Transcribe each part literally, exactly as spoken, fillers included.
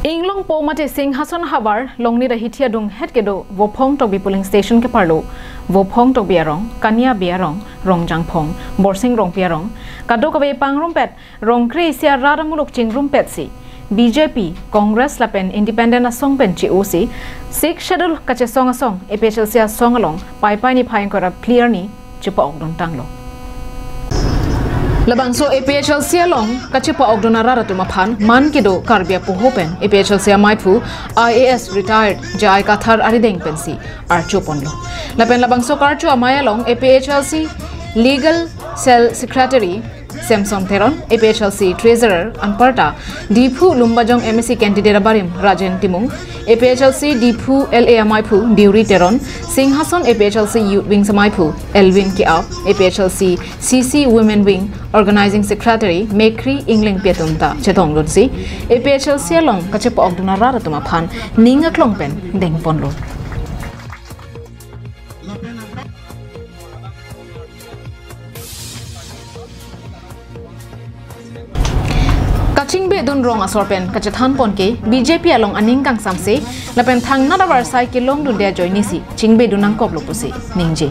Inglongpo mate Singhason havar Longnit ahithi adunghet kedo Vophong Tokbi polling station keparlo Vophong Tokbi arong, Kania Bey arong, Rongjangphong, Borsing Rongpi arong, kadokave pangrumpet rong kre-isi arat amuluk chingrumpetsi B J P, Congress lapen Independent asong pen che-osi Sixth Schedule kachesong asong A P H L C asong along Paipai niphai ingkoi ra phli arni chepa-okdun tanglo. Labangso A P H L C along kachepa-okdun arat atum aphan man kedo Karbi apoho pen A P H L C amaiphu I A S retired J I Kathar arideng pensi archo ponlo. Lapen labangso karcho amei along A P H L C Legal Cell Secretary Samson Teron, A P H L C Treasurer anparta Diphu Lumbajong M A C candidate abarim Rajen Timung, A P H L C Diphu L A amaiphu Deuri Teron, Singhason A P H L C Youth Wing amaiphu Elvin Keap, A P H L C C C Women Wing Organizing Secretary Mekri Inglengpi atum ta chetongdunsi A P H L C along kachepa-okdun arat atum aphan ning aklong pen dengponlo. Kachingbedun rong asor pen kachethanpon ke B J P along aning kangsamse lapen thangnat avarsai kelongdunde ajoinesi chingbedun nangkoklo pusi ningje.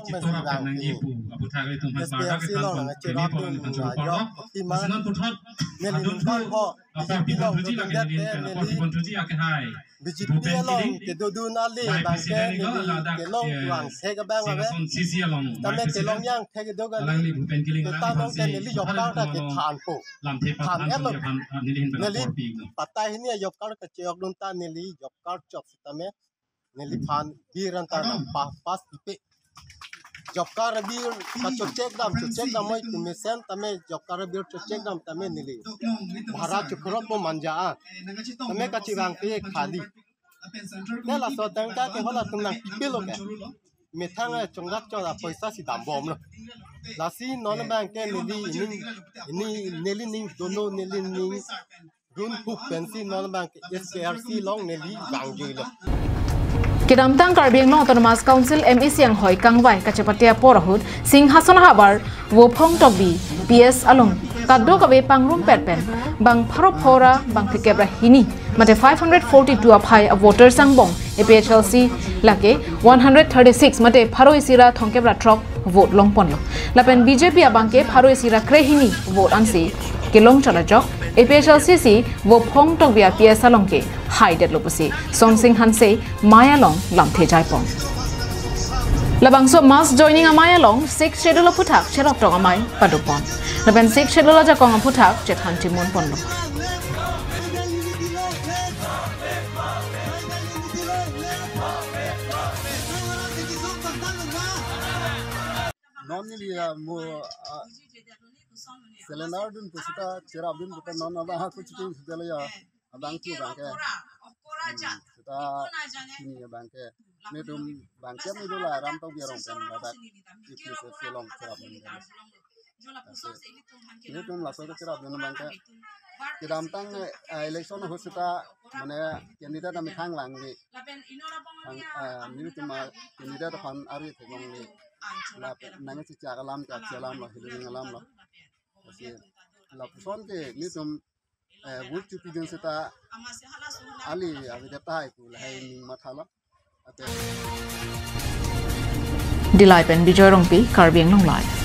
Chitora pen nangji pu aputhak ilitum aphan S P F C parda along kethanpon nangcherap pini dun pon ajok, ajok, pima. Asingan puthot neli adun ningkan tu ho, apor B J P along pipontuji lake dodundet neli pen apor neli pipontuji akehai B J P Bhupen along Killing, kedodun ale Vice bangke President neli ilo ladak, kelong eh, tuang sek abang ave. Singhason C C along tame Vice President, kelong yang thek do kali. Alangli Bhupen Killing alang ketang aphan nong ke si neli job card ta kethanpo. Lamthe than pathan elo. Aphan, ah, neli hin pen neli apor pi no. Patai hini job card kache-okdun ta neli job card chok sitame neliphan biranta nang pa pas ipe. Job card bir kachochek dam, chochek dam moi tumesen tame job card bir chochek dam tame neli bhara chukropo manja a. Tame kachevang pe khadi. Ne laso tangka ke hola tum nangpilo ke. Methang a chongdak chongdak poisa si dambomlo. Lasi non abang ke neli ning, ning neli ning dono neli ning dun hup pensi non abang ke S K R C along neli vangjuilo. Kedamtang Karbi Anglong Autonomous Council M A C anghoi kangvai kachepate apor ahut Singhason havar Vophong Tokbi P S along kadokave pangrumpet pen bang pharo phongo ra bang phlikep ra hini mate five hundred forty-two aphai a voters angbong A P H L C lake one hundred thirty-six mate pharo isi ra thomkep ra throk vote longponlo. Lapen B J P abang ke pharo isi ra kre hini vote ansi kelong chot ajok A P H L C si Vophong Tokbi a P S along ke haidetlo pusi Sonsing Hanse amei along lamthe jaipon. Labangso mass joining amei along Sixth Schedule aphuthak cherok tong amei padopon. Lapen Sixth Schedule ajakong aphuthak chethan chimonponlo. Non neli, ah, mo, ah, cylinder dun pu seta cherap dun pu non abang aku chitin sudahlo ya. Abang tu abang ke. Hmm, seta chini abang ke. Netum abang ke netum la Ram Tokbi arong pen ladak A P H L C along cherap dun. Netum laso ke cherap dun abang ke. Kedamtang, eh, election ahut seta mane candidate amethang langji. Thang, eh, netum a candidate aphan ari theklongji. Lapen nangchichak alam, chakche alam lo, hiling alam lo. Lasi lapuson ke netum, eh, vote chepidun seta ali avedet tahai pu lahai ning mathalo. Ate. Dillai pen Bijoy Rongpi, Karbi Anglong Live.